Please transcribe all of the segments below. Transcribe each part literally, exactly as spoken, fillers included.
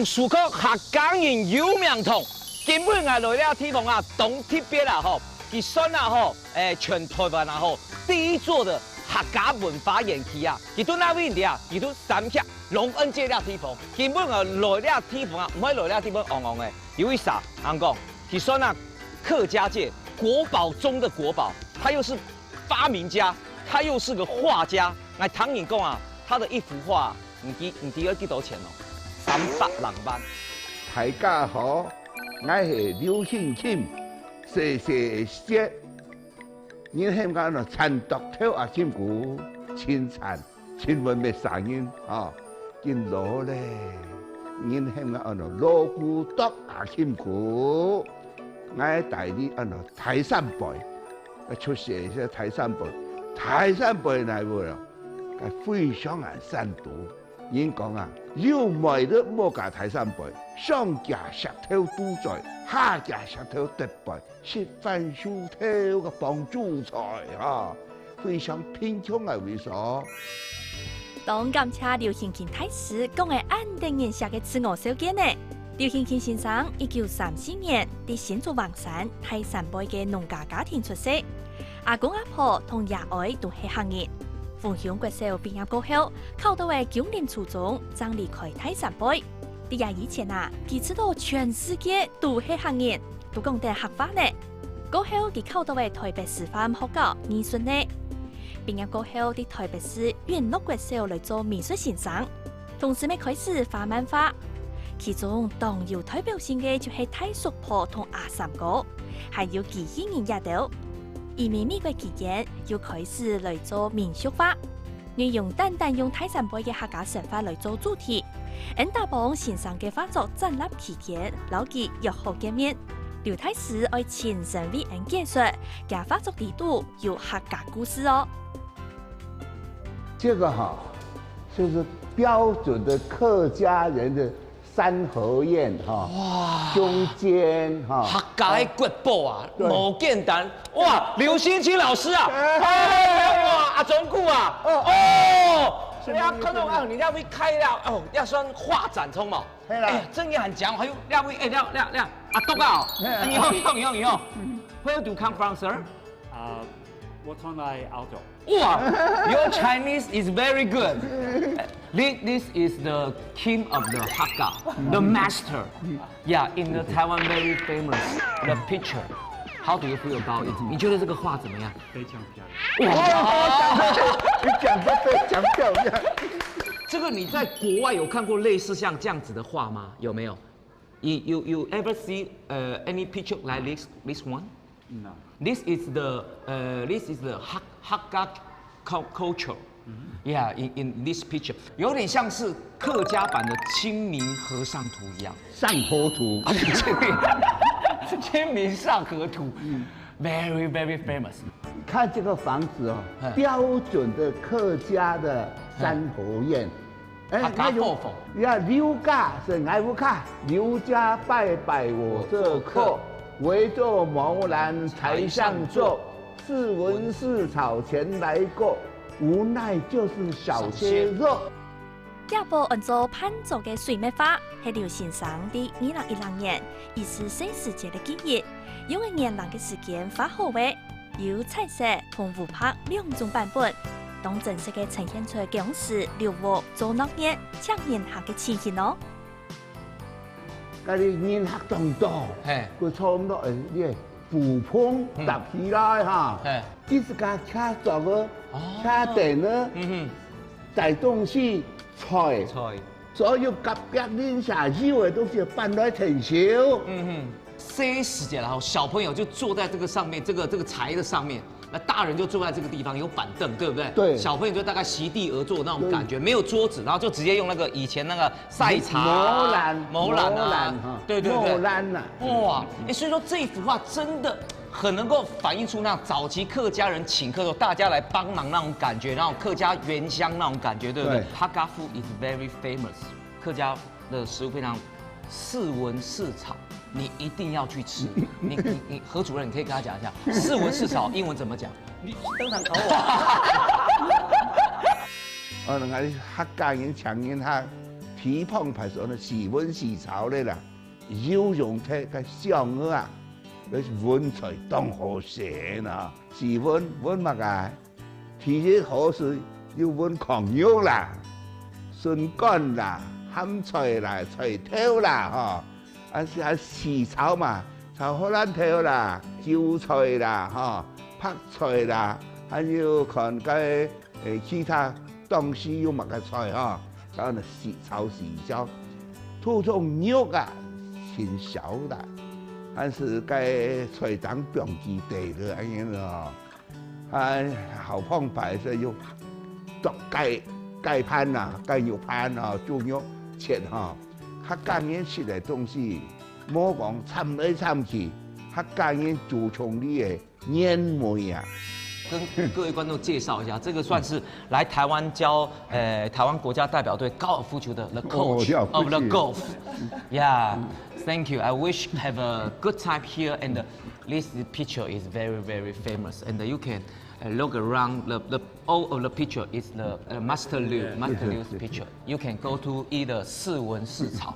講到客家人有名堂，今晡𠊎來這地方啊，當特別啊吼，佢算啊吼，誒，全臺灣啊吼，第一座个客家文化園區啊，佢在哪位呢啊？佢在三峽隆恩街這地方。今晡𠊎來這地方啊，毋會來這地方戇戇个，因為啥？人講，佢算啊，客家界國寶中的國寶，他又是發明家，他又是個畫家。𠊎聽人講啊，他的一幅畫啊，你知你知要幾多錢哦？三百零萬。大家好，𠊎係劉興欽，細細个細。人喊𠊎喏，田垤頭阿欽牯，真田，真文明聲音啊，真老咧。人喊𠊎喏，老古董阿欽牯，𠊎帶你喏，大山背，出世係大山背，大山背哪位哦？該非常个山肚。 人講啊，有魅力莫嫁大山背，上夾石頭堵嘴，下夾石頭跌背，食番薯頭个傍豬菜哈，非常貧窮个位所。當感謝劉興欽大師講个恁得人惜个自我紹介呢。劉興欽先生一九三四年在新竹橫山大山背个農家家庭出世， 阿公阿婆同爺哀都係客人。豐鄉國小畢業過後，考到个芎林初中，正離開大山背。在這以前啊，佢知道全世界都係客人，都講得客話呢。過後，佢考到个臺北師範學校藝術系。畢業過後，在臺北市允樂國小來做美術先生。 同時乜開始畫漫畫，其中當有代表性个就係大叔婆同阿三哥，還有機器人這兜。移民美國期間，又開始來做民俗畫，內容單單用大山背个客家生活來做主題，恁打幫先生个畫作展覽期間，摎佢約好見面。劉大師愛親身為𠊎解說，厥畫作裡肚有客家故事哦。 這個哈，就是標準的客家人的三合院哈，哇，中間哈，客家个國寶啊，對，無簡單。哇，劉興欽老師啊，哎，哇，阿忠牯啊，哦，哦，什麼意思？你要看到啊，你那位開了，哦，要算畫展衝嘛，係啦，哎，真的很強，還有那位，哎，那那那，阿東啊，哦，哎，你好，你好，你好，你好，Where do you come from, sir? 啊，我從來澳洲。哇，Your Chinese is very good. This, this is the king of the Hakka, the master. Yeah, in the Taiwan very famous, the picture. How do you feel about it? 你觉得这个画怎么样？非常漂亮。哇，你讲的非常漂亮。这个你在国外有看过类似像这样子的画吗？有没有？ You, you, you ever see uh, any picture like this, this one? No. This is the uh, this is the Hak- Hakka cul- culture. Yeah, in, in this picture, 有点像是客家版的清明河上图一样。上河图。啊，清明，清明上河图，very very famous。看这个房子哦，标准的客家的三合院。 哎，客家伙房。呀，劉家是𠊎屋下，劉家拜拜我做客，圍坐茅欄台上坐，似聞似炒前來過，無奈就是少些肉。這幅安做伴桌个水墨畫，係劉先生在二零一六年二十歲時節个記憶，用个年零个時間畫好个。 有彩色同烏白兩種版本，當真實个呈現出當時劉屋做鬧熱、請人客个情形哦。該裡人客當多，嘿，佢差毋多誒，你个布棚搭起來哈，嘿，佢自家徛桌个，哦，徛凳个，嗯哼，帶東西，菜，菜， 所有隔壁鄰舍有个東西搬來𢯭手。嗯哼，細時節，然後小朋友就坐在這個上面，這個這個柴的上面，那大人就坐在這個地方，有板凳，對不對？對。小朋友就大概席地而坐那種感覺，對，沒有桌子，然後就直接用那個以前那個曬茶啊、毛籃，毛籃啊，毛籃哈，對對對，毛籃啊。哇，哎，所以說這一幅畫真的 很能夠反映出那早期客家人請客的時候，大家來幫忙那種感覺，那種客家原鄉那種感覺，對不對？對。Hakka food is very famous，客家的食物非常似闻似炒，你一定要去吃。你你你，何主任，你可以跟他講一下，似闻似炒英文怎麼講？你當場考我。哦，人家客家人請人客，蹄髈排係安到四炆四炒个啦，有用忒个香啊，該炆菜當好食呢。四炆炆麼个？第一好係有炆炕肉啦、筍乾啦、鹹菜啦、菜頭啦，吼，啊係啊四炒嘛，炒荷蘭豆啦、韭菜啦，吼，白菜啦，還有看該 誒，其他當時有麼个菜吼，然後呢，四炒四燒，土豆肉啊，盡少啦，還係該菜單放幾垤了，恁樣咯。啊，好旁擺係有剁雞，雞盤啊，雞肉盤啊，豬肉切吼。客家人食个東西，莫講摻來摻去，客家人注重你个 原味啊。跟各位觀眾介紹一下，這個算是來台灣教，呃，台灣國家代表隊高爾夫球的 the coach 哦，了不起。Of the golf. Yeah, thank you. I wish have a good time here, and this picture is very, very famous. And you can uh, look around the, the all of the picture is the uh, Master Liu, Master Liu's picture. You can go to eat the 四炆四炒,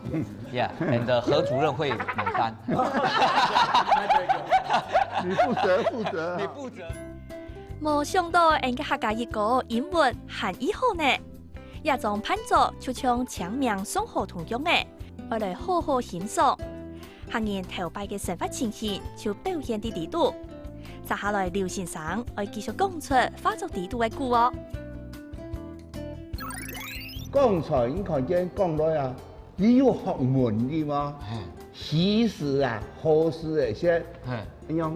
yeah, and the 何主任會買單。你負責，負責。你負責。無想到，𠊎个客家一哥英文還已好呢。這種盤桌就像簽名送好同樣个，愛來好好欣賞。 客人頭擺个生活情形就表現在裡肚。接下來，劉先生愛繼續講出畫作裡肚个故哦。剛才你看見講來啊，你有學問个嘛？係。西式啊，和式个先，係。恁樣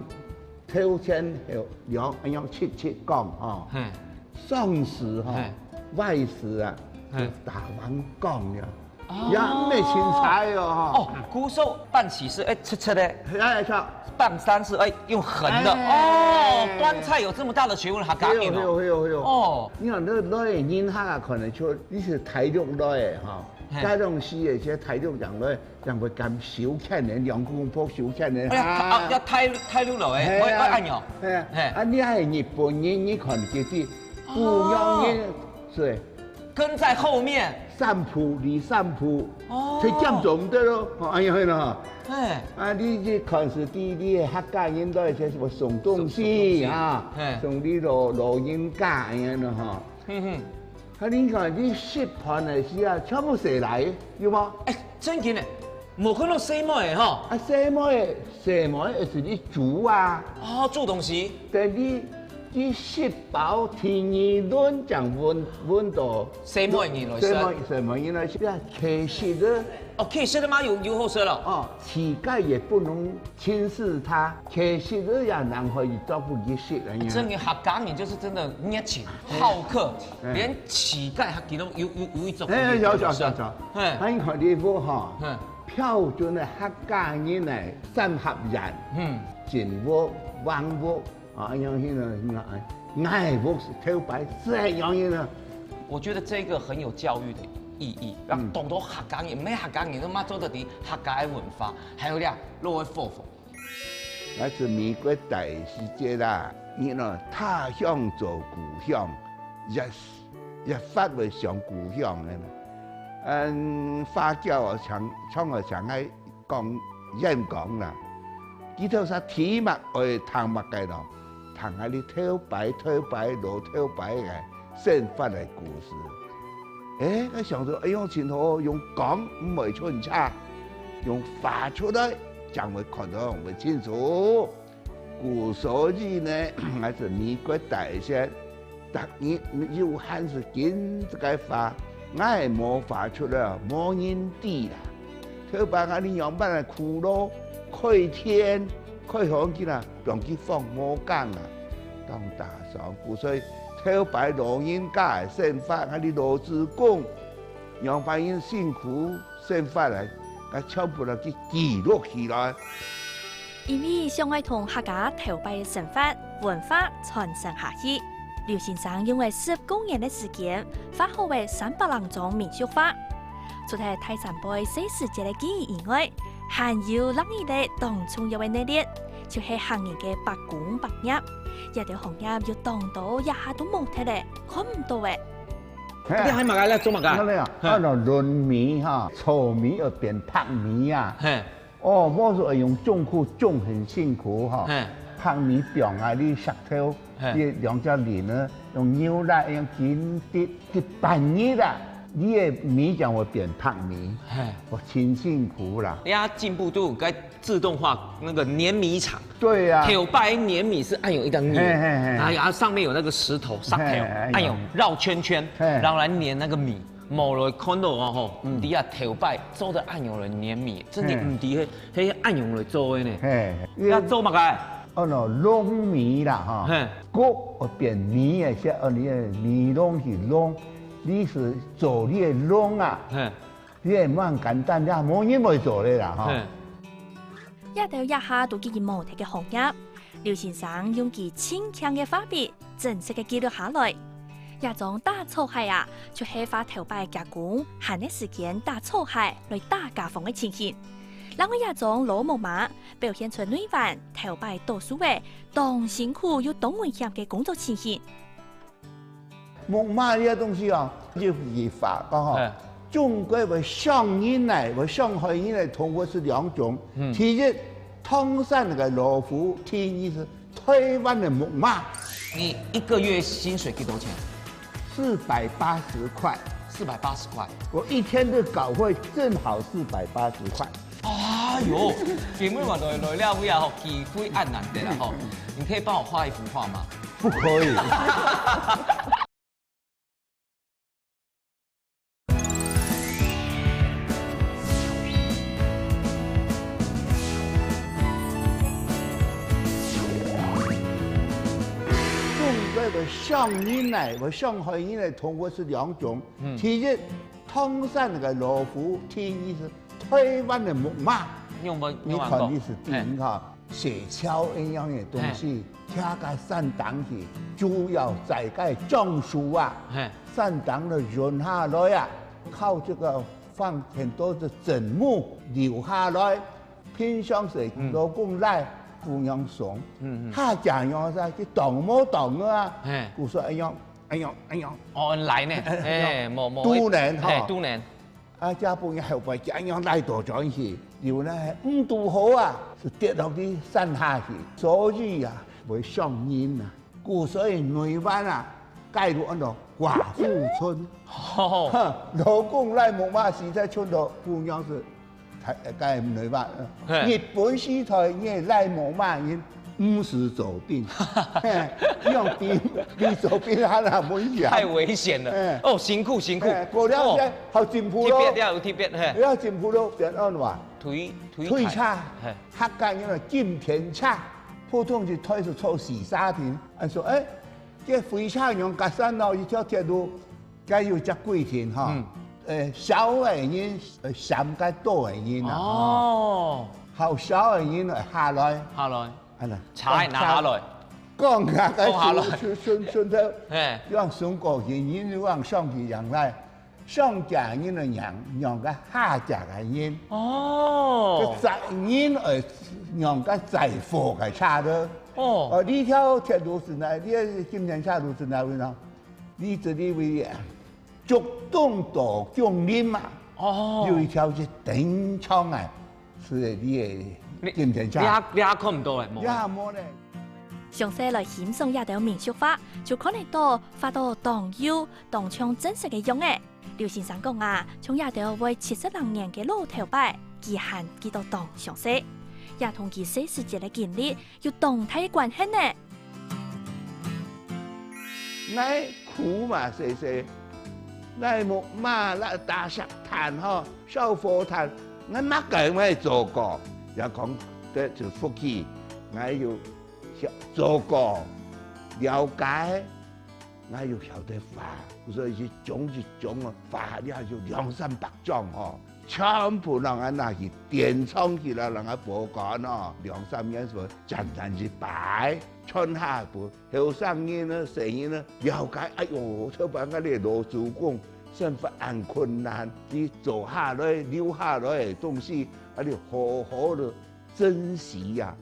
頭前後兩，恁樣直直講吼。係。上式吼，係。外式啊，係。就打橫講了。 也毋係清彩哦，吼。哦，古時候辦喜事，哎，直直个，哎，係。辦喪事，哎，用橫的。哎。哦，端菜有這麼大的學問，客家人哦。係哦，係哦，係哦。哦。你看，該來个人客啊，可能就你係大陸來个，吼，嘿。該東西个，這大陸人來，人會敢收錢呢，兩公婆收錢呢，哎呀，啊。啊，要大，大陸來个，係啊。會，會恁樣。係啊。嘿。啊，你還係日本人，你看佢係，哦。不用你，係。 跟在後面。三步，你三步，哦。佢減重得咯，哦，恁樣咯。哎。啊，你這看是對你个客家人來說，什麼送東西啊，送，送東西。哎。送你老，老人家恁樣咯，吼。嗯哼。啊，你看，你食飯个時啊，全部洗來，有無？哎，真緊呢。 無看到細妹仔吼。啊，細妹仔，細妹仔係你煮啊。哦，煮東西。等你，你食飽第二輪正輪，輪到細妹人來食。細妹，細妹人來食啊，其實呢，哦，其實的嗎？有，有好食了。哦，乞丐也不能輕視他，其實呢，也難可以照顧一些人呀。真的，客家人就是真的熱情、好客，哎。連乞丐他其中有，有，有一種哎，有，有，有，有。嘿。還有看你屋吼，嘿。 標準个客家人呢，三合院，嗯。正屋、橫屋，啊，恁樣去呢，恁樣，哎，矮屋係頭擺，係恁樣去呢。我覺得這個很有教育的意義，讓嗯。當多客家人，毋係客家人，都嘛做得知客家个文化，還有咧，老个火候。來自美國大時節啦，你呢，他鄉做故鄉，一，一發會想故鄉个呢。嗯，華僑啊，常，常啊，常愛 講演講啦，佢兜儕題目愛聽麼个咯？聽下你頭擺、頭擺、老頭擺个生活个故事。誒，𠊎想著，哎喲，真好，用講毋會出差，用畫出來，正會看到會清楚。 故所以呢，𠊎係美國大學，逐日有閒時緊自家畫，𠊎無畫出來，無人知啦。頭擺𠊎哩樣般个苦勞，開田、開荒去啦，當佢放無工啊，當打爽。故所以頭擺老人家个生活，𠊎哩老子公，樣般樣辛苦 生活來，𠊎全部來去記錄起來。因為想愛同客家頭擺个生活、文化傳承下去，劉先生用了十過年个時間，畫好了三百零張民俗畫。除了大山背細時節个記憶以外，還有另一個當重要个能力，就係客人个百工百業。這兜行業有當多這下都無忒了，看毋到了。你還麼个？你做麼个？恁樣啊，嘿。啊，喏，輪米哈，炒米要變白米啊。嘿。哦，無說用重苦重很辛苦哈。嘿。白米放啊，你石頭，嘿。你兩隻輪呢，用牛奶，用緊滴，滴半日啊，你个米將會變白米。嘿。哦，真辛苦啦。你要進步度，該自動化那個碾米廠。對呀。頭擺碾米是恁樣一個碾，嘿，嘿，嘿。然後，然後上面有那個石頭，石頭，嘿，哎呦。恁樣繞圈圈，嘿。然後來碾那個米。無來看到啊吼，嗯。你啊頭擺做得恁樣來碾米，真的毋知嘿，嘿，恁樣來做的呢。嘿。你要做麼个？哦，喏，礱米啦，哈。嘿。穀變米个時候，你个米礱去礱，你係做你个礱啊。嘿。 你也蠻簡單，也無人會做个啦，吼。嘿。這兜這下都經營無忒个行業，劉先生用佢盡強个畫筆，真實个記錄下來。這種打草鞋啊，就係畫頭擺厥公閒个時間打草鞋來打家風个情形。另外這種摝木馬，表現出內灣頭擺多數个當辛苦又當危險个工作情形。 木馬這東西哦，有句話講吼，嘿。中國會傷人个，會傷害人个動物係兩種。嗯。第一，唐山个老虎，第二係臺灣个木馬。你一個月薪水幾多錢？四百八十塊。四百八十塊。我一天的稿費正好四百八十塊。 哎喲，今晡日來，來這位啊，吼，機會恁難得啦，吼。你可以幫我畫一幅畫嗎？不可以。中國个傷人个，會傷害人个動物係兩種。嗯。第一， 唐山个老虎，第二係臺灣个木馬。你有無，你有無看？你看你係第一哈，嘿。雪橇一樣个東西，嘿。騎到山頂去，主要載个樟樹啊，嘿。山頂个運下來啊，靠這個放很多个枕木留下來，平常時，嗯。老公來，姑娘送，嗯，嗯。下嫁樣子，去擋無擋啊，嘿。故所恁樣，恁樣，恁樣。哦，來呢，哎，哎，哎，無，無，拄呢，嘿，吼。拄呢。 啊，這本也後背這樣來到轉去，有呢，毋堵好啊，係跌落去山下去，所以啊，會傷人啊。故所以內灣啊，改到安到寡婦村。吼。哈，老公來木馬時，在村到姑娘係，該內灣，嘿。日本時代，你來木馬人，毋使做兵，嘿，用兵，比做兵還難危險。太危險了。嘿。哦，辛苦，辛苦。嘿，過了哦。 好進步咯。特別，了有特別，嘿。了進步咯，變安怎？推，推車。推車，嘿。客家人个金田車，普通一台係坐四儕人。恁說，哎，這火車娘隔山路一條鐵路，該有隻規定哈。嗯。呃，少个人，呃，上較多个人啊。哦。好少个人，呃，下來。下來。 哎呀，車愛拿下來。講啊，講下來。順，順，順，順頭，嘿。用順過去，人又用上去，讓來，上家人个人，讓个下家个人。哦。這載人，呃，讓个載貨个車个。哦。哦，這條鐵路係哪，這金田車路係哪位呢？你這裡位啊，竹東到芎林嘛。哦。有一條係頂長个，係你个金田車。你，你也，你也看毋到欸，無。也無咧。 詳細來欣賞這兜民俗畫，就看得到畫到當幼、當像真實个樣仔。劉先生講啊，像這兜會七十零年个老頭擺，佢還記到當詳細，也同佢細時節个經歷有當大个關係呢。𠊎苦嘛細細，𠊎木馬啦、打石炭吼、燒火炭，𠊎麼个𠊎做過，也講得就福氣，𠊎有 曉做過，了解，𠊎又曉得畫，所以一張一張哦，畫了就兩三百張哦，全部人啊拿去典藏起來，人啊保管哦，兩三年所展覽一擺，傳下分後生人啊、細人啊了解，哎喲，頭擺𠊎這老祖公生活恁困難，佢做下來、留下來个東西，啊，你好好个 珍惜呀。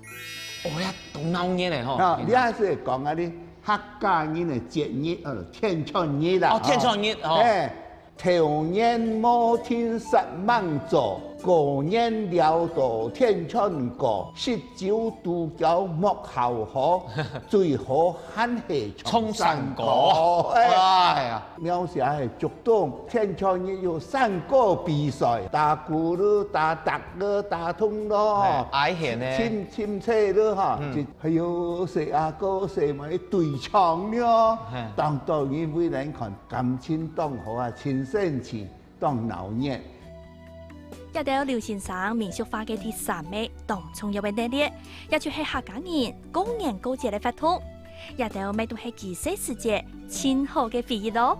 哦，也當鬧熱个吼。啊，你也係講啊，你客家人个節日，呃，天穿日啦，哦，天穿日，吼。哦。哎，頭年無定煞猛做，過年了到天穿過，食酒度枵莫好好，最好還係唱山歌。唱山歌。哎。哎呀。描寫个竹東，天穿日有山歌比賽，打鼓咯，打笛咯，打銅咯，哎，挨弦呢。尋，尋車咯，哈，嗯。就 還有細阿哥、細妹對唱了，嘿。當多人圍來看，感情當好啊，盡生趣，當鬧熱。這兜劉先生民俗畫个第三個當重要个系列，也就係客家人過年過節个活動。這兜乜都係佢細時節盡好个回憶咯。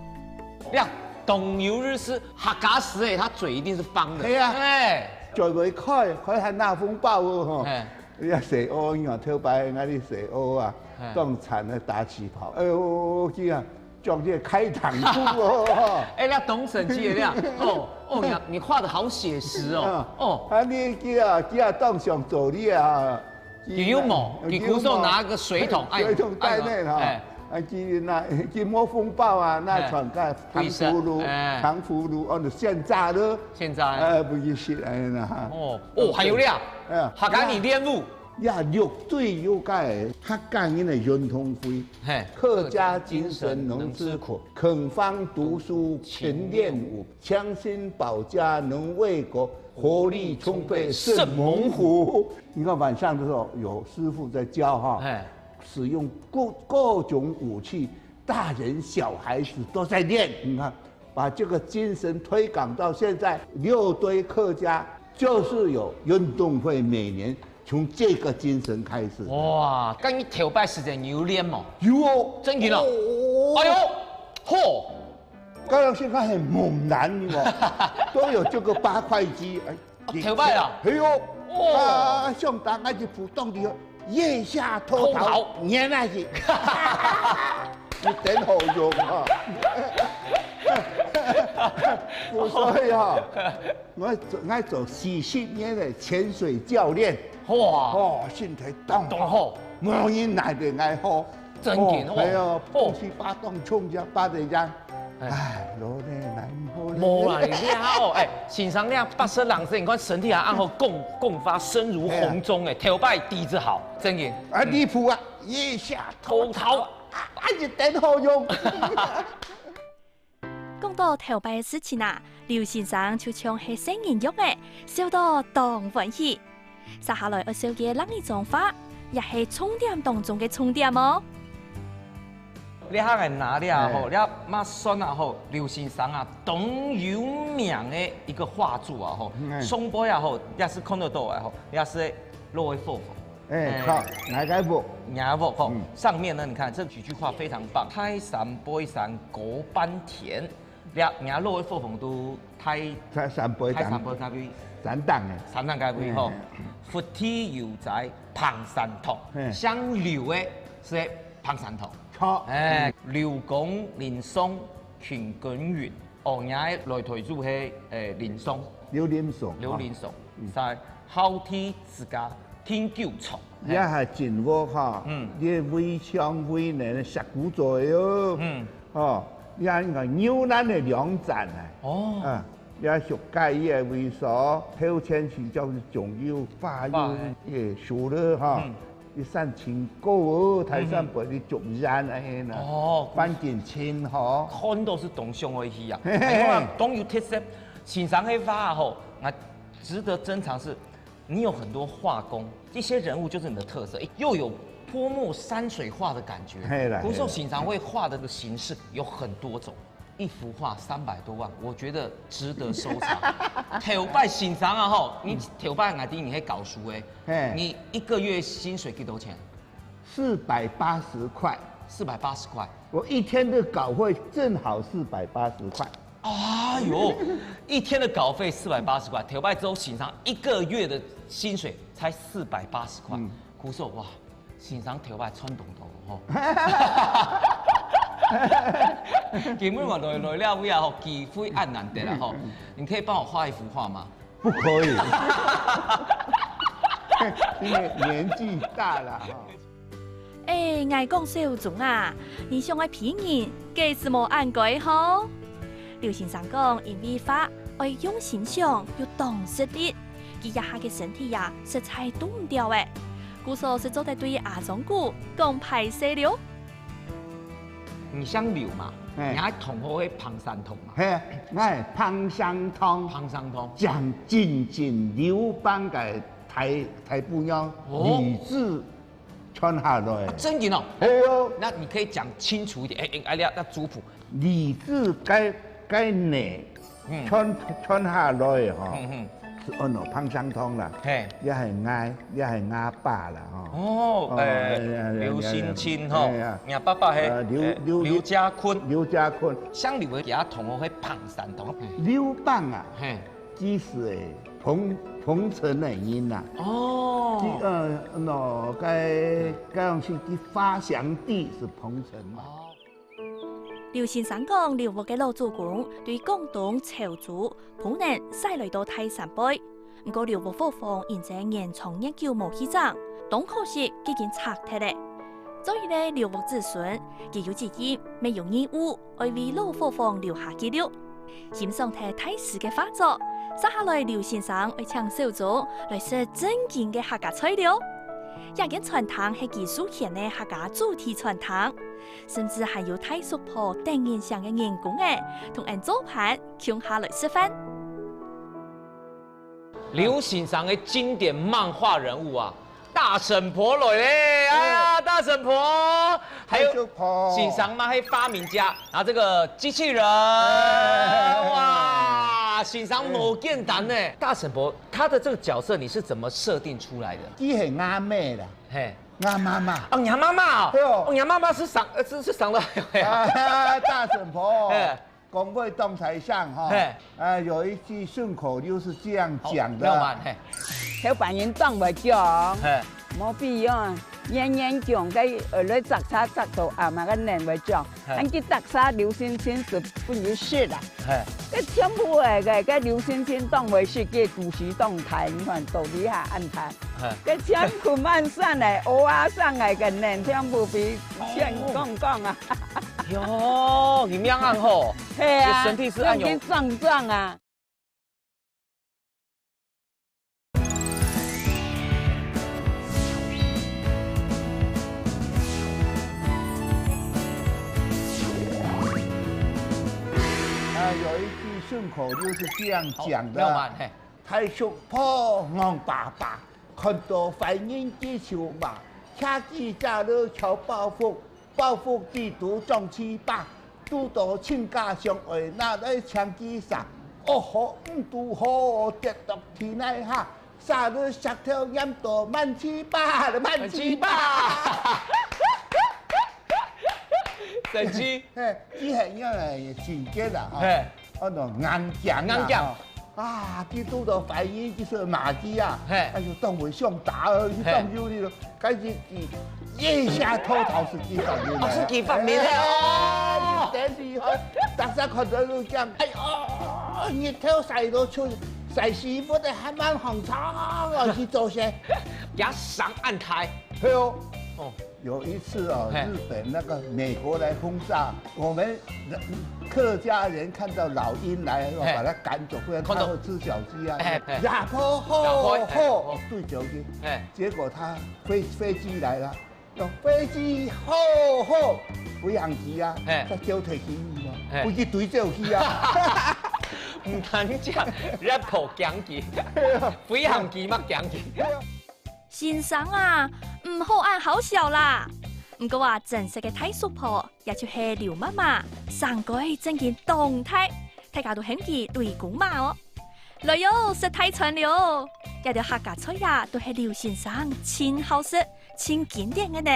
呀，冬有日食，客家時欸，他嘴一定是方的。係啊。哎。嘴會開，開還拿紅包哦，吼。哎。 這細阿孲啊，頭擺𠊎兜細阿孲啊，嘿。當慘个打嘴炮。哎喲，佢啊，著這開裆褲哦。哎，那當生趣个，哦，哦，你，你畫得好寫實哦。嗯。哦。啊，你佢啊，佢啊，當想做你啊。佢有無？佢，佢有無？佢鼓手拿個水桶，哎，水桶袋內哈。哎。啊，佢拿，佢無紅包啊，拿，哎。傳个糖葫蘆，哎。糖葫蘆，哦，現炸了。現炸。哎，分佢食，哎，那哈。哦。 哦，還有咧，嗯，客家人練武。呀，六堆有个客家人个運動會，嘿。客家精神能吃苦，肯放讀書勤練武，強身保家能衛國，活力充沛勝猛虎。你看晚上的時候有師傅在教哈，嘿。使用各，各種武器，大人小孩子都在練，你看 把這個精神推廣到現在，六堆客家就是有運動會，每年從這個精神開始的。哇，該你頭擺時間有練無？有哦。真个哦？哦。哎喲，嚯！剛剛先看很猛男，你看，都有這個八塊肌，哎，哦，頭擺啊？哎喲，哦。啊，像打那個普通的， 腋下偷桃，偷桃。原來是。你等好用啊。所以啊，𠊎做，𠊎做四十年个潛水教練。哇。哦，身體當好。當好。無人奈得𠊎何。真个哦。哦，係啊，哦。東西巴當重，就巴得樣。 哎。哎，老了，難好了。無啦，你這下哦，哎，先生，你這八十零歲，你看身體還恁好，講，講話聲如洪鐘，哎，頭擺底子好，真个。啊，離譜啊，腋下偷桃，啊，啊，一點好用。講到頭擺个事情啊，劉先生就像係細人樣仔，笑到當歡喜。 接下來愛紹介另一張畫，也係重點當中个重點哦。這下來拿這吼，哎。這麼算啊吼，劉先生啊，當有名个一個畫作啊吼，嗯。上背啊吼，也係看得到啊吼，也係老个伙房。哎，哎。好，哪個屋？若屋吼，嗯。上面呢，你看這幾句話非常棒，大山背山過半天，這若老个伙房都 大，大山背頂，大山背該位，山頂个。山頂該位吼，嗯。佛地有在彭山堂，嗯。姓劉个係彭山堂。著。哎，嗯。劉公林松勤耕耘，哦，若个來代就係，哎，林松。劉林松，劉林松，嗯。在孝悌之家定九床。也係真屋哈，嗯。這圍牆圍呢，石鼓做个喲。嗯。 哦，也應該牛欄个兩棧啊。哦。啊，也屬該个位所，頭前去就是種有花有花，欸。也熟了哈。嗯。一山清高哦，大山背个竹山啊，嘿呐。哦，環境真好。看到係當想愛去啊。嘿嘿。哎，當有特色，先生个畫吼，啊，值得珍藏是 你有很多畫工，這些人物就是你的特色，誒，又有潑墨山水畫的感覺。嘿啦，古時候，嘿啦。先生會畫的形式有很多種，一幅畫三百多萬，我覺得值得收藏。頭擺先生啊吼，你頭擺𠊎知你係教書个，嘿。你一個月薪水幾多錢？四百八十塊。四百八十塊。我一天的稿費正好四百八十塊。 哎喲，一天的稿費四百八十塊，頭擺做先生一個月的薪水才四百八十塊。嗯。古時候，哇，先生頭擺賺當多吼。今日嘛來，來這位啊吼，機會恁難得啦吼，你可以幫我畫一幅畫嗎？不可以，因為年紀大了哈。欸，𠊎講小鍾啊，你想愛騙人，該斯無恁該吼。劉先生講，因為畫愛用心想，又當食力，佢這下个身體啊，實在堵毋著欸。故所斯做得對阿忠牯講歹勢了。你姓劉嘛？嘿。你還同學會彭山堂嘛？嘿，𠊎彭山堂。彭山堂。將進前劉邦个大，大餔娘，哦。李治 傳下來。啊，真个哦？係哦。那你可以講清楚一點，欸，欸，欸，那，那族譜。李治該，該呢，嗯。傳，傳下來吼，嗯，嗯。斯安到彭山堂啦，嘿。也係𠊎，也係吾爸啦吼。哦，哦，欸，哎呀，哎呀，劉興欽吼，哎呀。若爸爸係，呃，劉，欸，劉，劉家坤。劉家坤。姓劉个，佢个同學係彭山堂。劉邦啊，嘿。 佢斯彭，彭城个人吶。哦。佢，呃，喏，該，該樣式个發祥地斯彭城嘛。哦。劉先生講，劉屋个老祖公對廣東潮州、汴梁徙來到大山背，毋過劉屋伙房因為年長月久無去整，當可惜，既經拆忒咧。做一個劉屋子孫，佢有責任，乜有義務， 愛為老伙房留下記錄。欣賞忒大師个畫作，續下來劉先生愛請小鍾來食正經个客家菜了。這間餐廳係佢授權个客家主題餐廳，甚至還有大叔婆等人像个員工仔，同𠊎做伴共下來食飯。劉先生个經典漫畫人物啊， 大嬸婆來咧，哎呀，哎。大嬸婆，還有大嬸婆。先生嘛，還發明家，然後這個機器人，哎。哇，先生無簡單呢。哎。大嬸婆，她的這個角色你是怎麼設定出來的？佢係吾姆啦，嘿。吾媽媽。哦，你媽媽哦。對哦。哦，你媽媽是上，呃，是，是上到，啊，大嬸婆。哎。 講話當大聲哈。嘿。啊，有一句順口溜是這樣講的。好，廖滿，嘿。頭擺人當會講，嘿。無必要，年年講，該，呃，來摘茶摘到阿媽个年會講，嘿。恁佢摘茶流星星是分佢食啦。嘿。該全部个，該，該流星星當會食，該故事當大，你看道理還恁大。 嘿。該全部滿山个，蚵仔生个，該人全部比天光光啊。哦。喲，你命恁好。係啊，你身體是恁有，健健壯壯啊。啊，有一句順口溜是這樣講的。好，廖滿，嘿。 大叔婆戇巴巴，看到壞人佢就罵，徛起遮仔挑包袱，包袱裡肚裝粢粑，堵到親家想愛拿來請佢食，哦吼，毋堵好，跌落地泥下，沙仔石頭黏到滿粢粑，滿粢粑。神奇。嘿，佢係因為性格啦，吼。嘿。 哦，喏，硬頸啊，硬頸。吼。啊，佢堵到壞人，佢就罵佢啊。嘿。哎喲，當會想打哦，佢嘿。當有理咯。該日佢一下偷偷係佢發明个。哦，係佢發明个，哎，哦。真厲害。大家看到都講，哎喲，日頭曬到出，曬屎朏个還蠻好唱啊，去做些。也上暗台。係哦。哦。 有一次哦，嘿。日本那個美國來轟炸，我們客家人看到老鷹來，嘿。把牠趕走，不然牠會吃小雞啊。嘿，嘿。呀，吼，吼，吼，嘿，吼。對，小雞。嘿。結果牠飛，飛機來了，用飛機吼吼，飛行機啊，嘿。在丟腿給你嘛，嘿。飛機追走去啊。毋單淨，一頭驚佢，飛行機嘛驚佢。對啊。 先生啊，毋好恁好笑啦！毋過啊，真實个大叔婆，也就係劉媽媽，生該正經當大，大家都喊佢雷公媽哦。來喲，食大餐了！這兜客家菜啊，都係劉先生盡好食、盡經典个呢。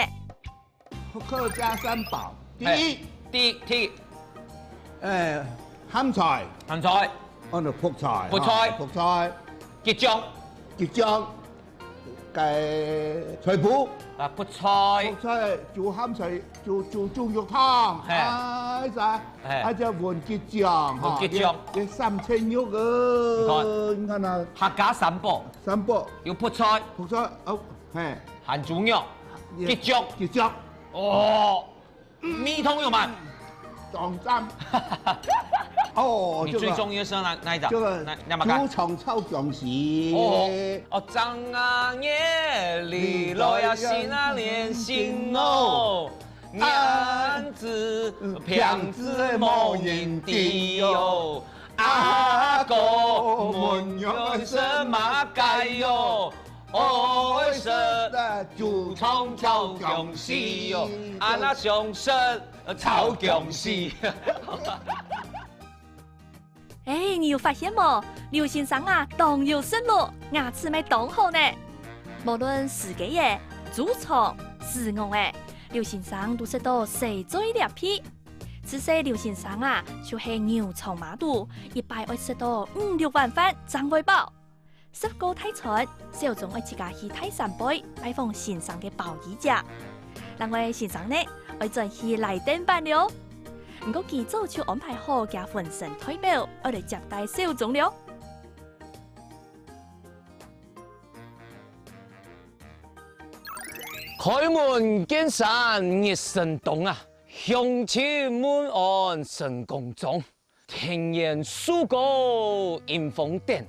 客家三寶，第一，哎，第一，第一。哎，鹹菜。鹹菜。哦，那覆菜，覆菜。哈，覆菜。桔醬。桔醬。 該菜脯。啊，覆菜。覆菜，煮鹹菜，煮，煮，煮肉湯，嘿。啊，係啊，嘿。啊，再搵桔醬，搵桔醬。哈，這，這三層肉啊，你看。你看啊。客家三寶。三寶。有覆菜。覆菜，哦，嘿。鹹豬肉。也，桔醬。桔醬。哦，蜜糖有嗎？當讚。哦，你最中意的是哪，哪一隻？這個，哪，哪麼个？豬腸炒薑絲。哦，哦，張啊，你來啊，心啊，連心哦，啊，燕子、平子無人知喲。阿哥問愛食麼个喲？愛食豬腸炒薑絲喲。啊，𠊎想食 呃，炒薑絲。哎，你有發現無？劉先生啊，當有食路，牙齒乜當好呢。無論酥雞仔、豬腸、豉鵝仔，劉先生都食到細嘴裂皮。自細劉先生啊，就係牛腸嫲肚，一擺愛食到五六碗飯正會飽。 食過大餐，小鍾愛自家去大山背拜訪先生个胞衣姐。另外先生呢，愛轉去來登班了。毋過佢早就安排好厥分身代表，愛來接待小鍾了。開門見山，熱身冬啊，鄉親問安，身共中。 田園樹高迎風展，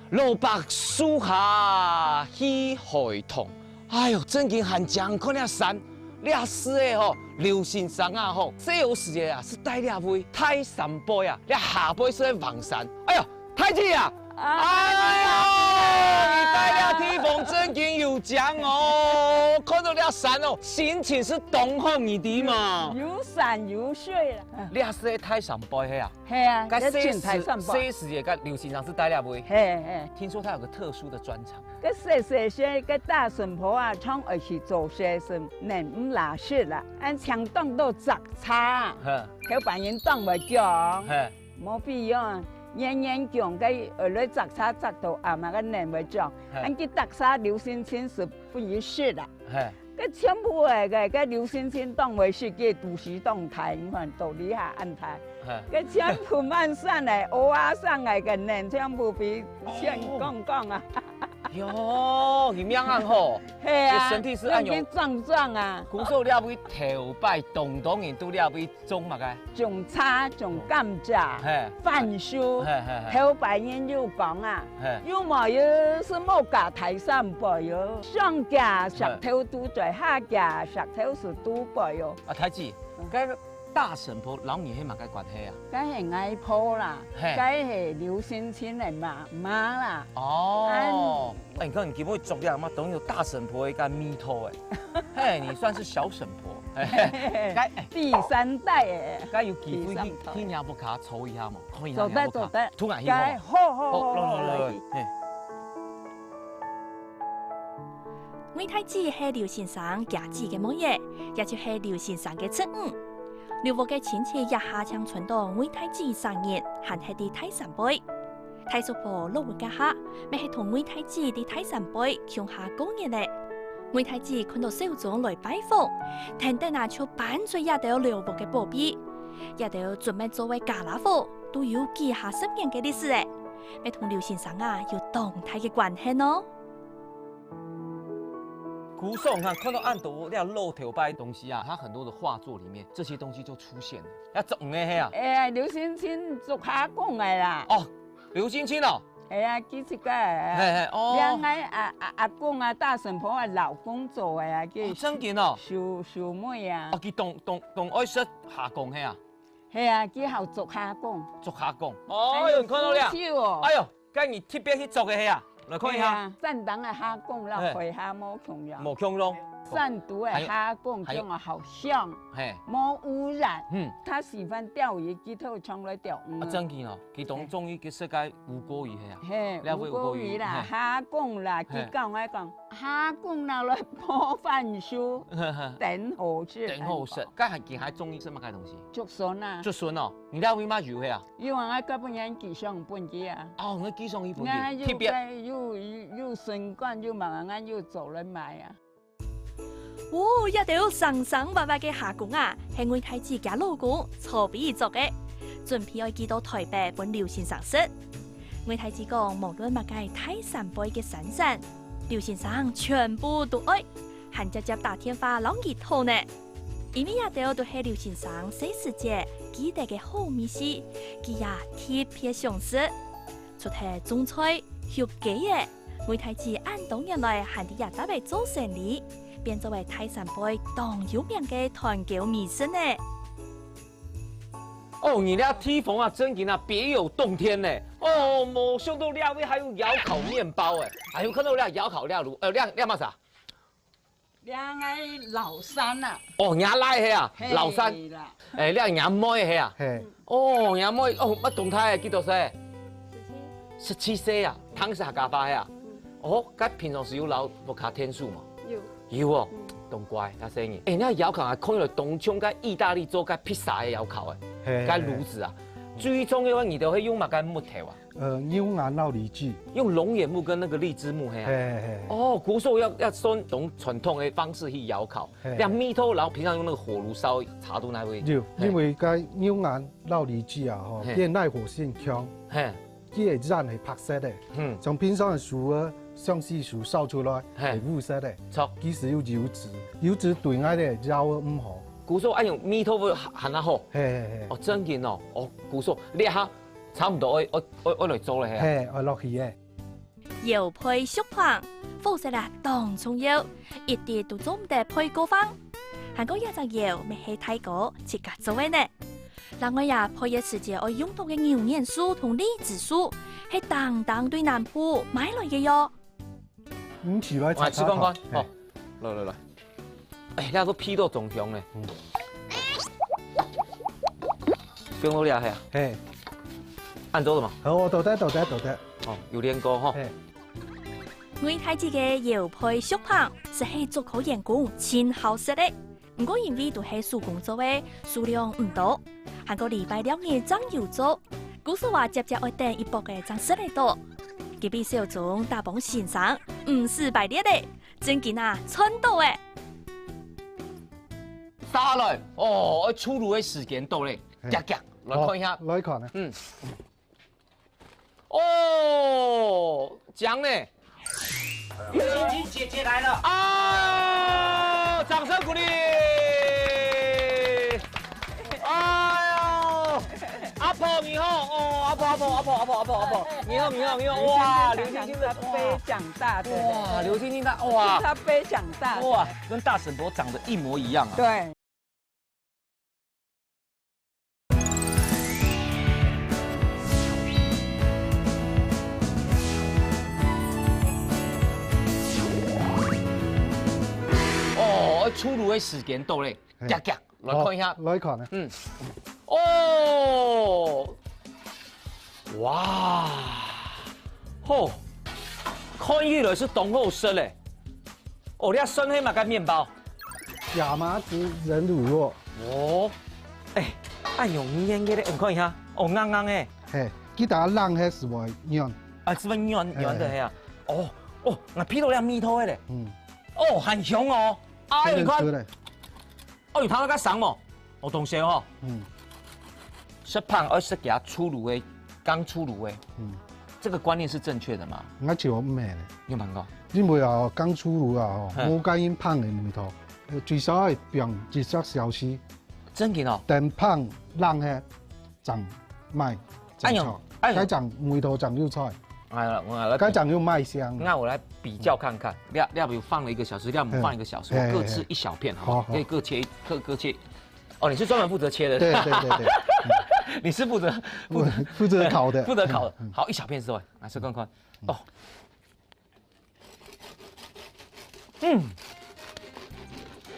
老伯樹下去海棠。哎喲，正經還正看這山，這係仔吼，劉先生啊吼，細時仔啊，係戴這位大山背啊，這下背係橫山。哎喲，大姊啊！哎喲，你戴這地方正經有靚哦，看到這山哦，心情係當好，你知無？有山有水啦。這係大山背係啊？ 係啊，該細時，該真大山背。細時仔个劉先生係戴這位。係，係。聽說他有個特殊的專長。該細細時个大嬸婆啊，常愛去做事情，人毋罅食啦，恁請當多摘茶啊。係。頭擺人當會講，係。無必要啊，年年講个，呃，來摘茶摘到阿媽个人會講，係。恁佢摘茶劉先生係分佢食啦。係。 該全部个，个，个劉先生當會食个肚屎當大，你看肚裡下恁大。係。該全部滿山个，蚵仔生个，个人全部分佢光光啊。喲，佢命恁好，係啊，佢身體係恁樣，恁樣壯壯啊。古時候這位頭擺當多人都這位 種麼个？種茶、種甘蔗、嘿。番薯。嘿，嘿，嘿。頭擺人有講啊，嘿。有無有係無嫁大山背喲，上家石頭都在，下家石頭係都背喲。啊，大姊，嗯。該大嬸婆摎你係麼个關係啊？該係外婆啦，嘿。該係劉先生个媽，媽啦。哦。啊。哎，你看你今晡日著這麼，當有大嬸婆个味道哎。嘿，你算是小嬸婆。 該，第三代个。該有機會去，第三代。去若屋下坐一下無？看一下若屋下。做得，做得。同𠊎去好無？該，好，好，好，好，好，來，來，來。嘿。魏大姊係劉先生厥姊个妹仔，也就係劉先生个姪女。劉屋个親戚這下正傳到魏大姊生日，還係在大山背。 大叔婆落屋該下，乜係同魏大姊在大山背共下過年咧。魏大姊看到小鍾來拜訪，跈等啊就搬出這兜劉屋个寶貝。這兜準備做个傢啦伙，都有幾下十年个歷史咧，乜同劉先生啊有當大个關係哦。古時候啊，看到恁多這老頭擺个東西啊，他很多的畫作裡面，這些東西就出現了。這竹魚个係啊？哎，劉先生竹下講个啦。哦， 劉先生哦。係啊，佢自家个。嘿，嘿，哦。兩个阿，阿，阿公啊，大嬸婆个老公做个啊，佢哦，真个哦。收，收尾啊。哦，佢當，當，當愛食蝦公係啊？係啊，佢好竹下講。竹下講。哦，哎喲，你看到了？好手哦。哎喲，該你特別去捉个係啊？來看一下。係啊，山頂个蝦公啦，嘿。海蝦無共樣。無共樣。山肚个蝦公，還有，還有。種啊好香，嘿。無污染。嗯。佢喜歡釣魚，佢就常來釣魚。啊，真个哦。 佢當中意个食个烏鍋魚係啊？嘿，了解烏鍋魚啦，烏鍋魚，嘿。蝦公啦，嘿。佢講愛講，蝦公拿來烰番薯，嘿，嘿。真好食，真好食。真好。該還，佢還中意食麼个東西？竹筍啊。竹筍哦，你了解麼个係啊？有啊，𠊎今晡日寄上分佢啊。哦，你寄上去分佢，𠊎有特別。該，有，有，有筍乾，有麼个，𠊎有做來賣啊。 哦，這兜生生活活个蝦公啊，係魏大姊厥老公曹比做个，準備愛寄到臺北分劉先生食。魏大姊講，無論麼个大山背个山產，劉先生全部都愛，還輒輒打電話摎佢討呢。因為這兜都係劉先生細時節記得个好味緒，佢也特別想食。除忒種菜、畜雞仔，魏大姊恁多年來還在這搭仔做生理，變做了大山背當有名个團購美食呢。 哦，你這地方啊，真經啊，別有洞天呢。哦，無想到這位還有窯烤麵包哎，還有看到這窯烤這爐，呃，這這麼啥？這个老山啊。哦，若倈係啊，嘿老山。啦。哎，這若妹係啊。嘿，哦，若妹，哦，乜當大个，幾多歲？十七歲啊，當時客家話係啊。哦，該平常時有留屋下𢯭手無？有。 有哦，嗯。當乖，較細人。哎，該窯烤啊，看起來當像該義大利做該披薩个窯烤哎，嘿，該爐子啊。嘿。最重要个，你兜係用麼个木頭啊？呃，牛眼摎荔枝。用龍眼木跟那個荔枝木，嘿啊。嘿，嘿，嘿。哦，故所愛，愛算當傳統个方式去窯烤，嘿。這樣味道，然後平常用那個火爐燒，差到哪位？有，嘿。因為該牛眼摎荔枝啊，吼，嘿。佢个耐火性強。嘿。 佢个眼係白色个，嗯。像平常个樹啊，相思樹燒出來，嘿。係烏色个。著。其實有油脂，油脂對𠊎个腰啊毋好。故所恁樣味道會還較好。嘿，嘿，嘿。哦，真經哦，哦，故所，這下差毋多愛，愛，愛，愛來做了，嘿啊。嘿，愛落去个。窯配錫爿，火色啊，當重要，一滴都做毋得配過分。還過這隻窯乜係大哥自家做个呢。 另外啊，配个時節愛用到个牛眼樹同荔枝樹，係單單對南部買來个喲。你起來哇，試看看，嘿。哦，來來來，哎，那個皮都中香呢。嗯。放落去啊，嘿啊。嘿。恁樣做个嘛？好，哦，做得，做得，做得。哦，有練過吼。嘿。魏大姊个窯配錫爿，實係竹科員工盡好食个。 毋過因為都係手工做个，數量毋多，還過禮拜六日正有做，故所啊輒輒愛等一駁仔正食得到。佢比小鍾打幫先生，毋使排列咧，真經啊賺到欸！續來，哦，愛出爐个時間到咧，嘿。遽遽，來看一下。哦，來看啊。嗯。 哦，講呢？劉青青姐姐來了。啊，掌聲鼓勵！哎呦，阿婆你好，哦，阿婆，阿婆，你好，你好，你好，哇，劉青青的，哇。被講大，對不對？哇，劉青青她，哇。是她被講大。哇，跟大嬸婆長得一模一樣啊。對。 哦，出爐个時間到咧，嘿。遽遽，來看一下。哦，來看啊。嗯。哦，哇，吼，看起來係當好食咧。哦，這算係麼个麵包？亞麻籽仁乳酪。哦，哎，恁樣黏个咧，你看一下，哦，硬硬个。嘿，佢等下冷个時會軟。啊，係會軟，嘿，軟个係啊。哦，哦，𠊎鼻到這味道个咧。嗯。哦，還香哦。哎，你看。真的是嘞。 哦，有聽到該聲無？哦，同學吼，嗯。食飯愛食佢出爐个，剛出爐个，嗯。這個觀念是正確的嗎？𠊎就毋係咧。你有聽過？因為啊，剛出爐啊，吼，嘿。無該樣飯个味道，呃，最少愛放一隻小時。真个哦？等飯冷个，正賣。 哎喲，哎喲。該正味道正有菜，哎呀，我來比，該正有賣相。那我來比較看看，你要，你要比如放了一個小時，你要放一個小時，嘿，我各吃一小片，好不好？好，好。可以各切一，各，各切。哦，你是專門負責切的。對，對，對，對。你是負責，負責，負責烤的。負責烤的。嗯，嗯。好，一小片是吧？來，試看看。哦， 嗯，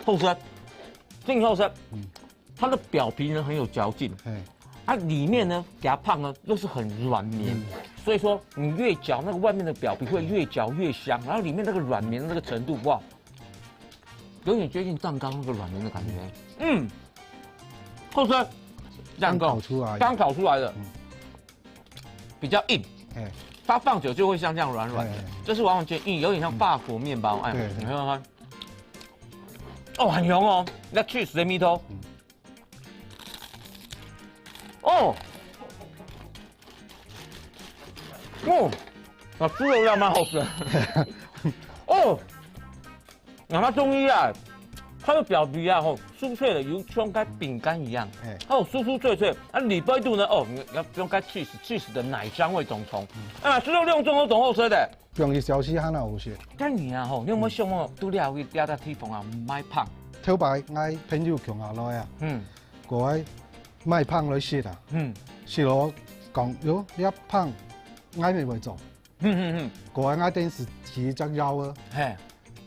好食，真好食。嗯。它的表皮呢很有嚼勁，嘿。它裡面呢，夾胖呢又是很軟綿，嗯。所以說你越嚼，那個外面的表皮會越嚼越香，然後裡面那個軟綿的那個程度，哇，有點接近蛋糕那個軟綿的感覺。嗯，好吃，剛烤出來的。剛烤出來的。嗯。 比較硬，嘿。它放久就會像這樣軟軟的，嘿，嘿。這是完完全硬，有點像法國麵包，哎，對，對。你看看，哦，很香哦，那cheese的味道。嗯。哦，哦，那豬肉料蠻好吃的。哦， 哪怕中醫啊，它个表皮啊，吼，酥脆个，有像該餅乾一樣，嘿。它有酥酥脆脆。啊，裡背肚呢，哦，你要用該 cheese，cheese 个奶香味當重。啊，食到兩種都當好食个。放一小時還好食。該你啊，吼，你有無想過，拄了去這搭地方啊，買麭？頭擺𠊎朋友共下來啊，嗯。過來買麭來食啊。嗯。食了講，喲，這麭𠊎乜會做。 嗯嗯嗯。過來𠊎等時去隻窯啊，嘿。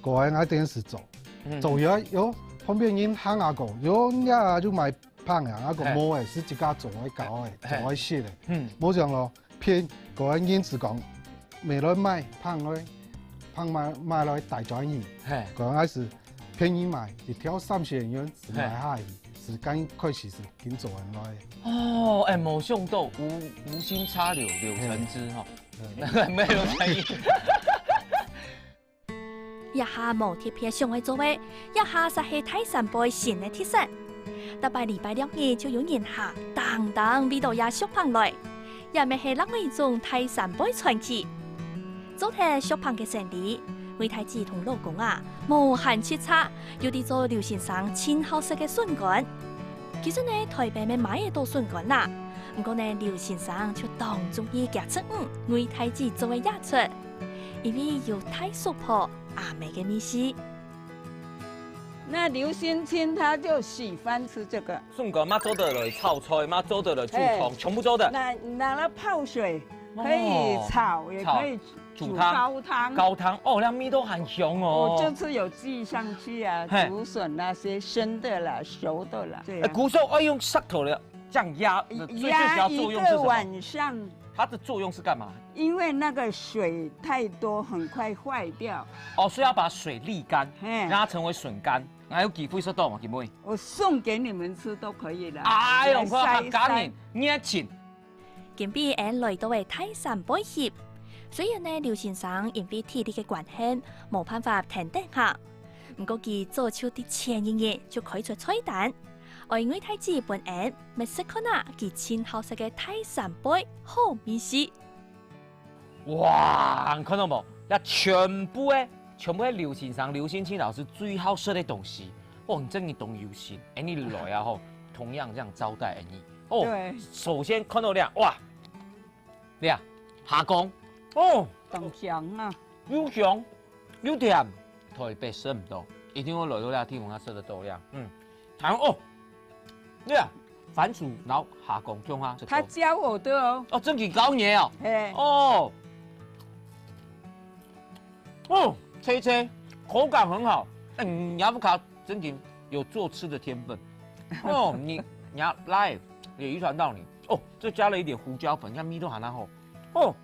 過來𠊎等時做，嗯。做了，喲，旁邊人喊𠊎講，喲，你啊就買麭啊，𠊎講嘿。無誒，係自家做个搞个，嘿。做个食个。嗯。無想咯，偏過來人係講，買來賣麭來，麭賣賣來大賺錢。嘿。過來𠊎係便宜賣，一條三十元係賣下去，嘿。係剛開始係緊做人來。哦，哎，無想到無無心插柳柳成枝吼。 沒有在意。這下無特別想愛做个，這下煞係大山背新个特色。逐擺禮拜六日就有人客，當當為著這食麭來，這乜係另外一種大山背傳奇。做忒食麭个生理，魏大姊同老公啊，無閒直掣，又在做劉先生盡好食个筍乾。其實呢，臺北乜買得著筍乾啦，毋過呢，劉先生就當中意厥侄女魏大姊做个這齣。 因為有大叔婆阿姆个味緒。那劉興欽他就喜歡吃這個。筍乾嘛做得來炒菜，嘛做得來煮湯，哎。全部做得。拿，拿來泡水，可以炒，哦。也可以煮，煮湯。煮高湯。高湯，哦，那味道很香哦。我這次有寄上去啊，嘿。竹筍那些生的啦，熟的啦，對啊。哎，古時候愛用石頭个，這樣壓，最最主要作用是什麼？壓一個晚上。它的作用是幹嘛？ 因為那個水太多，很快壞掉。哦，所以要把水瀝乾，嘿。讓它成為筍乾。還有機會食到嗎？今晡日？我送給你們吃都可以的。哎喲，來曬一曬。客家人，熱情。今晡日𠊎來到个大山背翕，雖然呢劉先生因為體力个關係，無辦法跈等行，毋過佢早就在前一日就開出菜單，愛魏大姊分𠊎 乜食看啊，佢盡好食个大山背好味緒。哇，你看到無？這全部誒，全部係劉先生、劉興欽老師最好食个東西。哦，你真个當有心，哎，你來啊吼，同樣這樣招待哎你。哦，對。首先看到這，哇，這，蝦公，哦，當香啊。又香又甜，臺北食毋到，一定要來到這地方才食得到呀。嗯。 還有哦，對啊，番薯摎蝦公共下食。他教我的哦。哦，正經教你哦。嘿。哦。哦，脆脆，口感很好。嗯，你阿布卡正經有做吃的天分。哦，你，你要來，也遺傳到你。哦，這加了一點胡椒粉，像米都還好。哦。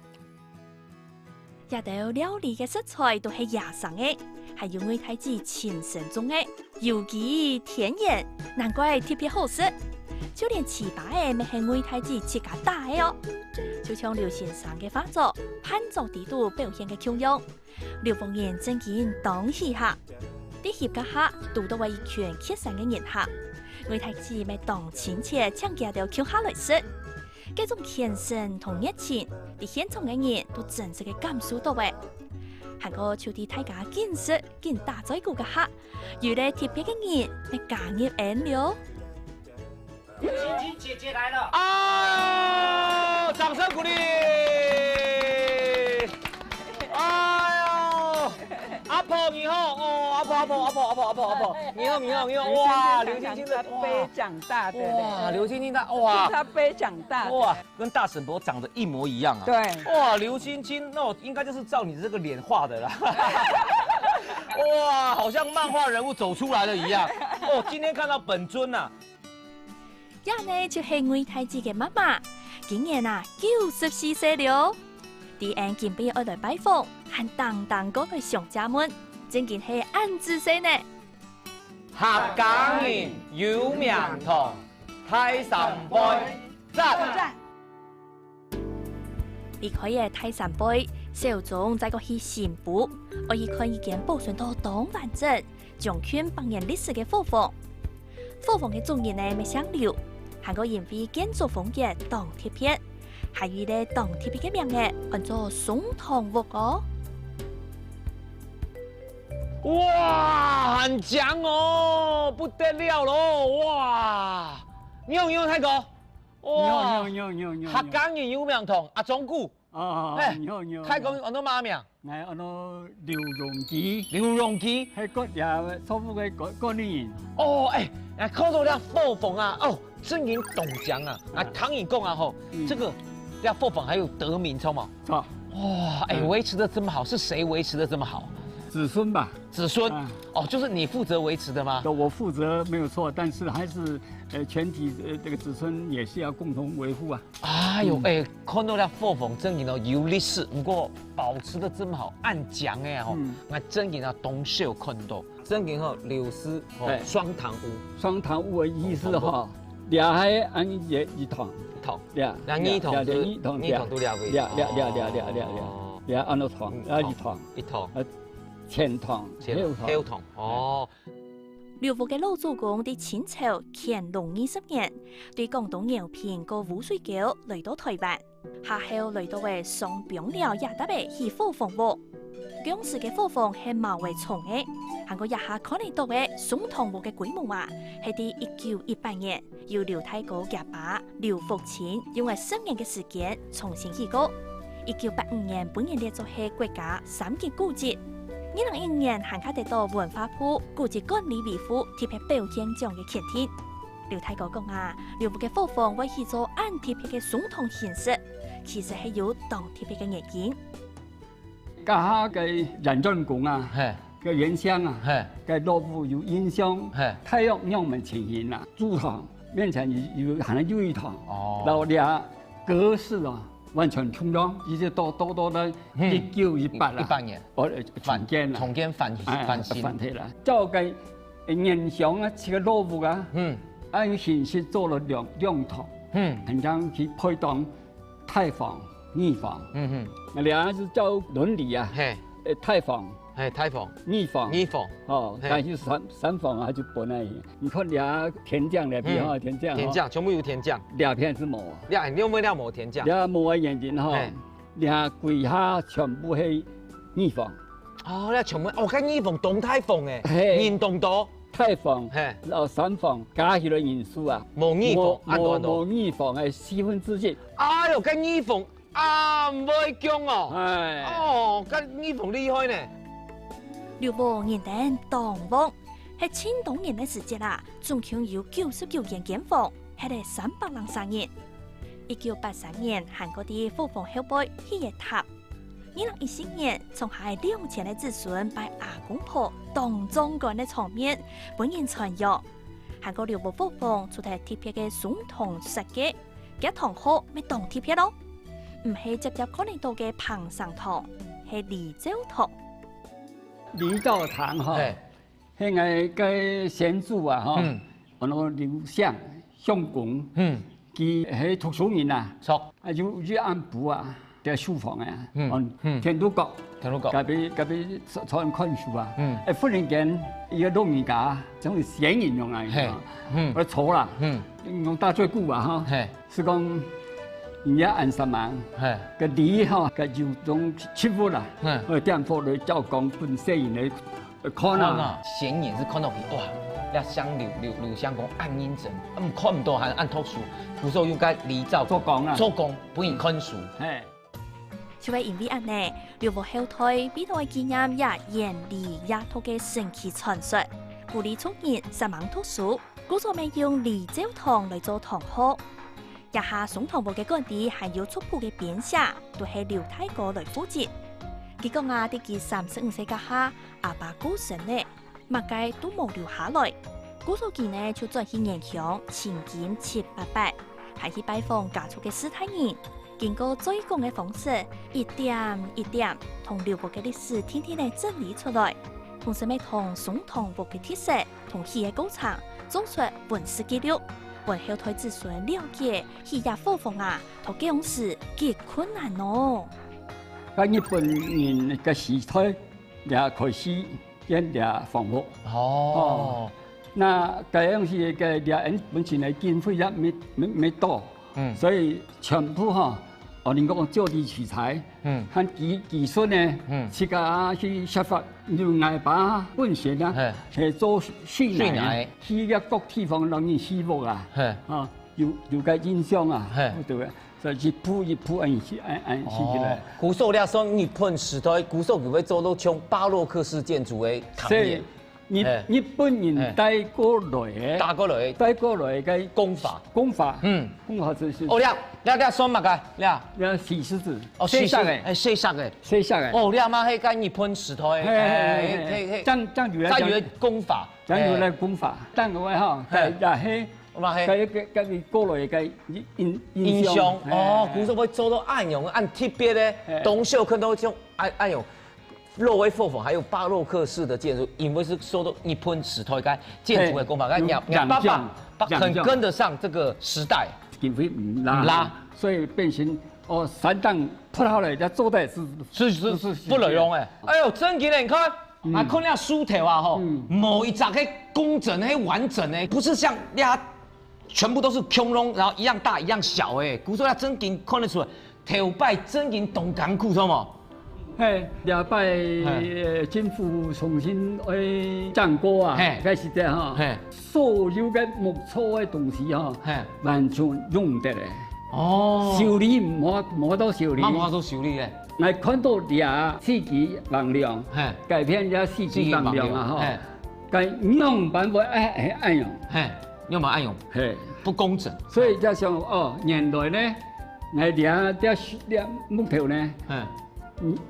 這兜料理个食材都係野生个，還有魏大姊親身種个，有機天然，難怪特別好食。就連粢粑仔乜係魏大姊自家打个哦。就像劉先生个畫作，飯桌底肚表現个共樣，劉豐仁正經當稀罕。在翕該下，堵到一群蹶山个人客，魏大姊乜當親切，請佢兜共下來食。 該種虔誠同熱情，在現場个人都真實个感受到誒。還過就在大家緊食緊打嘴鼓該下，有了特別个人乜加入𠊎兜。親親姐姐來了。啊！掌聲鼓勵！哎喲！ 阿婆你好，哦，阿婆阿婆阿婆阿婆阿婆阿婆，你好你好你好，哇，劉興欽的，哇，他背長大，對不對？哇，劉興欽的，哇，是他背長大的。哇，跟大嬸婆長得一模一樣啊。對。哇，劉興欽，那我應該就是照你這個臉畫的啦。哇，好像漫畫人物走出來了一樣。哦，今天看到本尊吶、 這呢就係魏大姊个媽媽，今年啊九十四歲了。知𠊎今晡日愛來拜訪，還當當過來相借問，正經係恁仔細呢。客家人有名堂，大山背讚。讚。離開了大山背，小鍾再過去新埔，愛去看一間保存到當完整、 將近百年歷史个伙房。伙房个主人呢，乜姓劉，還過因為建築風格當特別，還有一個當特別个名仔，安做松堂屋哦。哇，很強哦，不得了咯，哇！你好，你好，大哥。哇，你好，你好，你好，你好，你好。客家人有名堂，阿忠牯。哦，哎，你好，你好，大哥，你好。安到麼个名？哎，安到劉榮基。劉榮基。係，該這所府个管，管理人。哦，哎，哎，看到這伙房啊，哦，真經當靚啊！啊，嗯。聽人講啊，吼，嗯。這個，這伙房還有得名，著無？著。哇，哎，嗯。維持得這麼好，是誰維持得這麼好？子孫吧。子孫？啊。哦，就是你負責維持的嗎？對，我負責沒有錯，但是還是，呃，全體，呃，這個子孫也是要共同維護啊。哎喲，嗯。哎，看到這伙房真經哦，有歷史，毋過保持得這麼好，恁靚个吼，嗯。𠊎真經啊，當少看到。 真經吼，劉氏吼，哎。雙堂屋。雙堂屋个意思吼，雙堂屋。這係恁樣一，一堂。一堂。這，這二堂就，這，這二堂，二堂就這位。這，這，這，這，這，這，哦。這安到堂，嗯，啊，一堂。一堂。啊，前堂，前，後堂。後堂，哦。劉屋个老祖公在清朝乾隆二十年，對廣東饒平過烏水溝來到臺灣。 下後來到个雙枋寮這搭仔起伙房屋。該央時个伙房係茅仔重个，還過這下看得到个雙堂屋个規模啊，係在一九一八年由劉大哥厥爸劉福清用了十年个時間重新起過。一九八五年分人列做係國家三級古蹟。二零一五年還較得到文化部古蹟管理維護特別表現獎个肯定。 劉大哥講啊，劉屋个伙房會起做恁特別个雙堂形式，其實係有當特別个原因。該下个楊振公啊，嘿。个原鄉啊，嘿。个老屋有印象，嘿。大約仰般情形啊？主堂面前有，有，還有一堂，哦。然後這 格式啊，完全重樣，一直到，到，到了嗯。一九一八啦。一八年。哦，呃，翻，重建啦。重建翻，哎，翻新。翻忒啦。照該，呃，原鄉啊，這個老屋啊，嗯。按形式做了兩，兩堂，嗯。很像去配當大房、二房。嗯哼。那兩個是照倫理啊，嘿。呃，大房 嘿，大房。二房。二房。哦，嘿。但是三，三房啊，就本來，你看這天井那邊哈，嗯。天井哈。天井，全部有天井。這片係無啊。這，你有無這無天井？這無个原因哈，嘿。這歸下全部係二房。哦，這全部，哦，該二房當大房欸，嘿。人當多。大房，嘿。然後三房加起來人數啊，無二房，無，恁多，恁多。無，無二房个四分之一。哎喲，該二房 啊，毋會降哦。哎。哦，該二房厲害呢。劉屋人丁當旺，係盡多年个時節啊，總共有九十九間間房，歇了三百零三人。一九八三年，還過在伙房後背起一塔。二零一四年，剩下个兩千个子孫拜阿公婆，當壯觀个場面，分人傳揚。還過劉屋伙房除忒特別个雙堂設計， 厥堂號乜當特別哦，毋係輒輒看得到个彭生堂，係李照堂。李照堂吼，嘿。係𠊎个先祖啊吼，嗯。安到劉向，向公，嗯。佢係讀書人啊，著。啊，有，有一暗晡啊，在書房啊，嗯，哦，嗯。天都閣，天都閣。隔壁，隔壁坐，坐看書啊，嗯。哎，忽然間，一個老人家，像係仙人樣啊，嘿，嗯。我坐啦，嗯。用大嘴鼓啊，哈。嘿。 係講，你也恁煞猛，嘿。該李吼，該有種植物啦，嘿。呃，點火來照光分細人來，呃，看啊。看啊，仙人係看到佢，哇，這像劉，劉，劉相公恁認真，嗯，看毋到還恁讀書，故所用該李照做工啊。做工，分佢看書。嘿。就係因為恁呢，劉屋後代為到紀念這元李夜讀个神奇傳說，鼓勵族人煞猛讀書， 故所乜用李照堂來做堂號。這下雙堂屋个管理還有族譜个編寫，都係劉大哥來負責。佢講啊，在佢三十五歲該下，阿爸過身了，麼个都無留下來。故所佢呢就轉去原鄉尋根七八擺，還去拜訪家族个序大人。 經過嘴講个方式，一點一點同劉屋个歷史定定仔整理出來，同時乜同雙堂屋个特色同起个過程做出文字記錄，分後代子孫了解起這伙房啊，在該央時幾困難哦。該日本人个時代也開始 建這房屋。哦。哦，該央時个這恩本錢个經費也無，無，無多，嗯。所以全部吼，哦，你講就地取材，嗯。還技，技術呢，嗯。自家去設法，用泥巴本身啊，嘿。係做水泥啊，水泥。去該各地方讓人起屋啊，嘿。啊，有，有个印象啊，嘿。對不對？所以一步一步恁樣去，恁，恁樣起起來。哦，故所這算日本時代，故所佢會做到像巴洛克式建築个行業。所以日，嘿。日本人嘿。帶過來个，帶過來个，帶過來个工法。工法。嗯。工法就是哦，這，這，這算麼个？這。這石獅子。哦，細石獅子，細石个。哎，細石个。細石个。哦，這嘛，係該日本時代个，嘿，嘿，哎，嘿，嘿。嘿，嘿。這樣，這樣有來講，這有个工法。這樣有來講法。哎。但我吼，嘿。也係，嘛係。該，該，該過來个印，印，印象。印象，哦，嘿。故所會做到恁樣，恁特別个，嘿。當少看到像恁，恁樣。 老个伙房，還有巴洛克式的建築，因為係受到日本時代个建築个工法，嘿，該若，若爸爸，有影響，很跟得上這個時代。經費毋罅，毋罅。所以變成，哦，山頂鋪好了，人家做得係，是，是，是，是，不能用欸。哎喲，真經欸，你看，嗯。啊，看那書頭啊，吼，嗯。某一隻个工整，還完整欸，不是像那 全部都是共樣，然後一樣大一樣小欸，故所這真經看得出來，頭擺真經當艱苦，知道無？嘿，這擺，嘿。呃，政府重新，呃，整改啊，嘿。該時節吼，嘿。所有个木造个東西吼，嘿。完全用得咧。哦。修理無，無法度修理。嘛無法度修理咧。𠊎看到這四季橫樑，嘿。改變這四季橫樑啊，吼。四季橫樑，嘿。該仰般會恁，恁樣？嘿。 要麼愛用，嘿。不工整。所以才想，哦，原來呢，𠊎這，這，這木頭呢，嘿。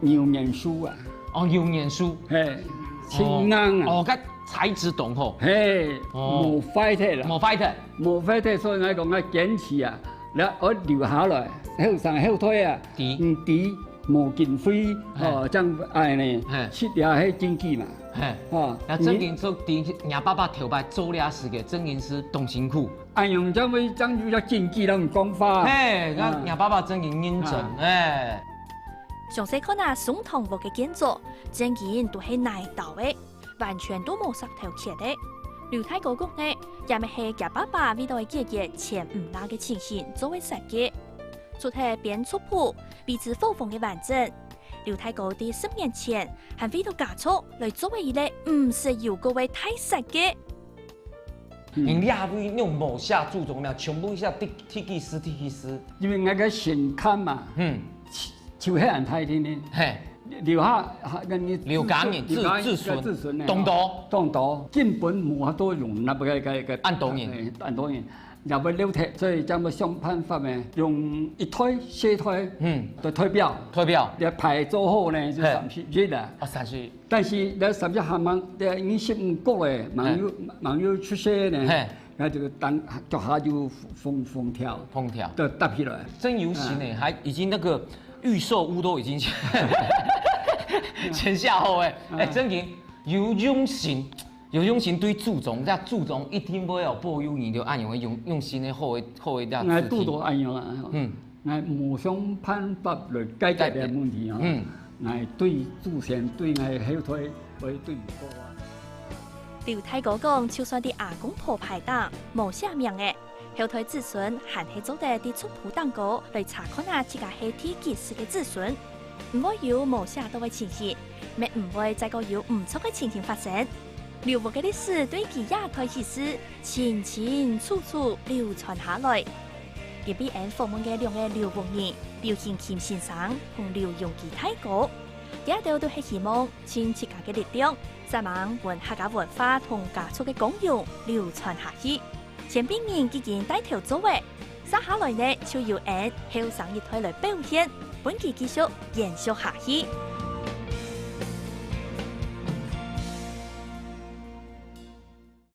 牛，牛眼樹啊。哦，牛眼樹。嘿，哦。真硬啊。哦，該材質當好。嘿，哦。無壞忒啦。無壞忒。無壞忒，所以𠊎講𠊎堅持啊，來，𠊎留下來，後生後代啊，知。毋知，無經費，嘿。哦，恁樣呢，嘿。食了係經濟嘛。 嘿，哦，該真經做，你，若爸爸頭擺做這事个，真經係當辛苦。恁樣正會，正有這經濟人講法。嘿，該，啊。若爸爸真經認真，啊。哎。詳細看啊，松堂屋个建築，真經都係泥頭个，完全都無石頭砌个。劉大哥講呢，也乜係厥爸爸為到解決錢毋罅个情形做个設計。除忒編族譜，維持伙房个完整， 劉大哥在十年前還為到家族來做了一個毋識有過个大設計。嗯。你這位用無下注重咩？全部一下第，第幾世，第幾世。因為𠊎个先看嘛，嗯。就，就係恁大定定。嘿。留下，哈，跟你留家人，子，留家子孫，子孫呢，當多。當多，根本無法度容納个，个，个，恁多人。哎，恁多人。 也會漏忒，所以正會想辦法呢，用一代、四代，嗯。个代表，代表。這牌做好呢，就嘿。三十一啦。啊，三十一。但是這三十一還吂，這二十五過咧，吂有，嘿。吂有出世呢，嘿。該就當，腳下就封，封條，封條。就搭起來。真有心欸，啊。還已經那個預售屋都已經前下後欸，欸，啊。真經有用心。 有用心對祖宗，這祖宗一定會有保佑你，就恁樣个用，用心个好个，好个這事情。𠊎堵到恁樣啊，嗯。𠊎無想辦法來解決這个問題啊。解決。嗯。𠊎對祖先，對𠊎後代，𠊎對毋過啊。劉大哥講，就算在阿公婆牌頂，無寫名个， 後代子孫還係做得在族譜頂高來查看啊自家係第幾世个子孫，毋會有無寫到个情形，乜毋會再過有毋著个情形發生。劉屋个歷史對佢這代起勢，清清楚楚流傳下來。今晡日訪問个兩個劉屋人，劉興欽先生同劉永基大哥，佢兜都係希望 盡自家个力量，煞猛分客家文化同家族个光榮流傳下去。前輩人既經帶頭做了，續下來呢就由𫣆後生一代來表現，分佢繼續延續下去。